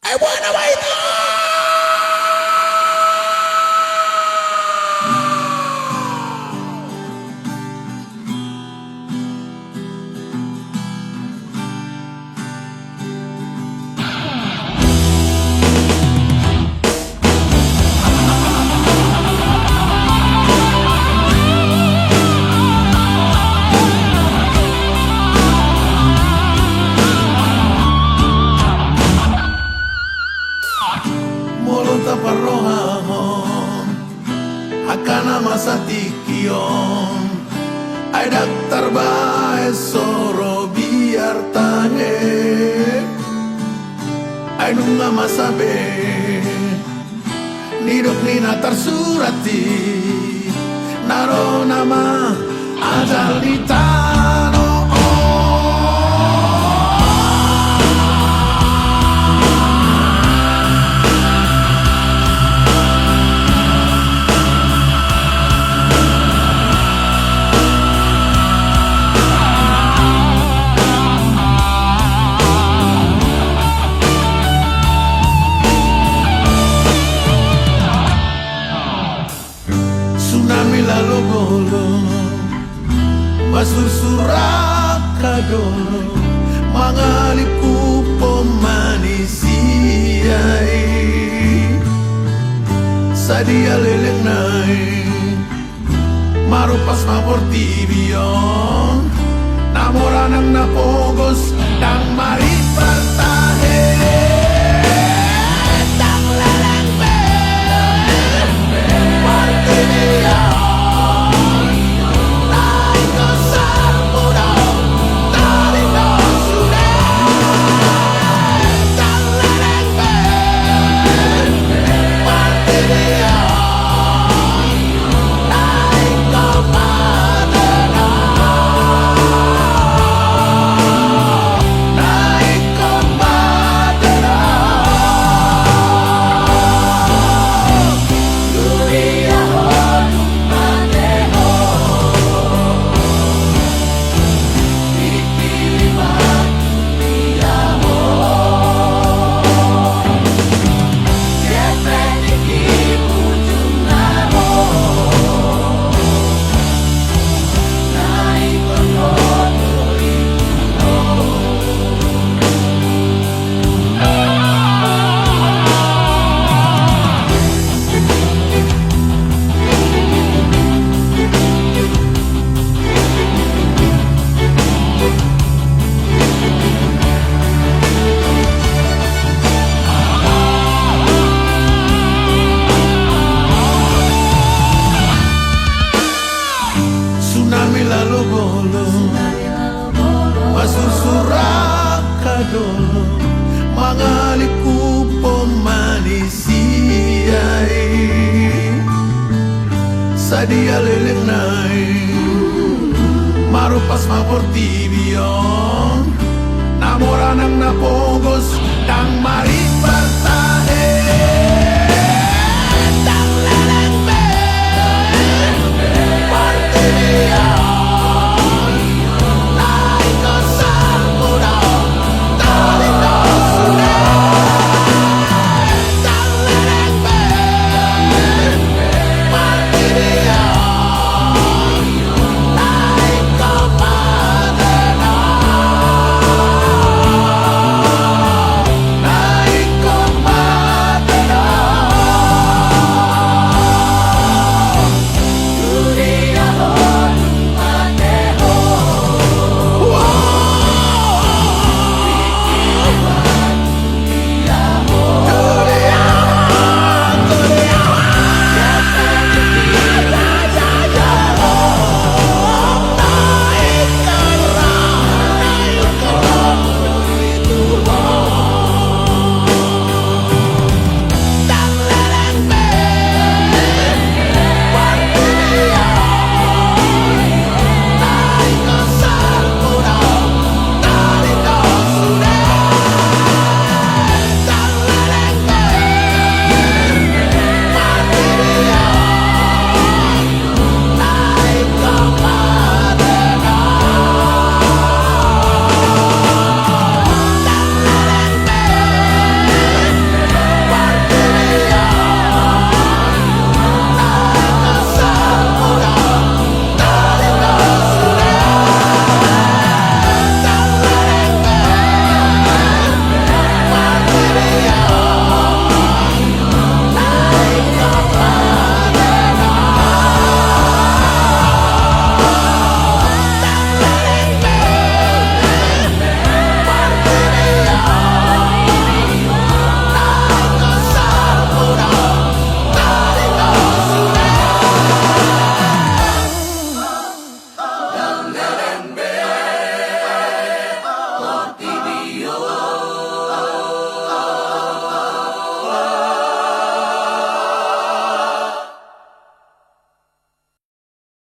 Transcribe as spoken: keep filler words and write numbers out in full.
Ai boha na ma hita? Molo taparrohahon angka na masa tingki on, ai ndang tarbahen so ro biar tangi. Ai nunga masa be nidok ni na tarsurat i, na ro nama ajal ni tano on. Tsunami lalo bolon, masursur angka dolok, mangalingkuphon ma ni sia i. Sadia leleng nai, marumpas ma portibi on, na mora nang na pogos, ndang marimbar tahe. Ndang leleng be portibi on, na ingkon salpu do, na ingkon sude. Ndang leleng be portibi on. Tsunami lalo bolon, masursur angka dolok, mangalingkuphon ma ni sia i. Sadia leleng nai, marumpas ma portibi on, na mora nang na pogos,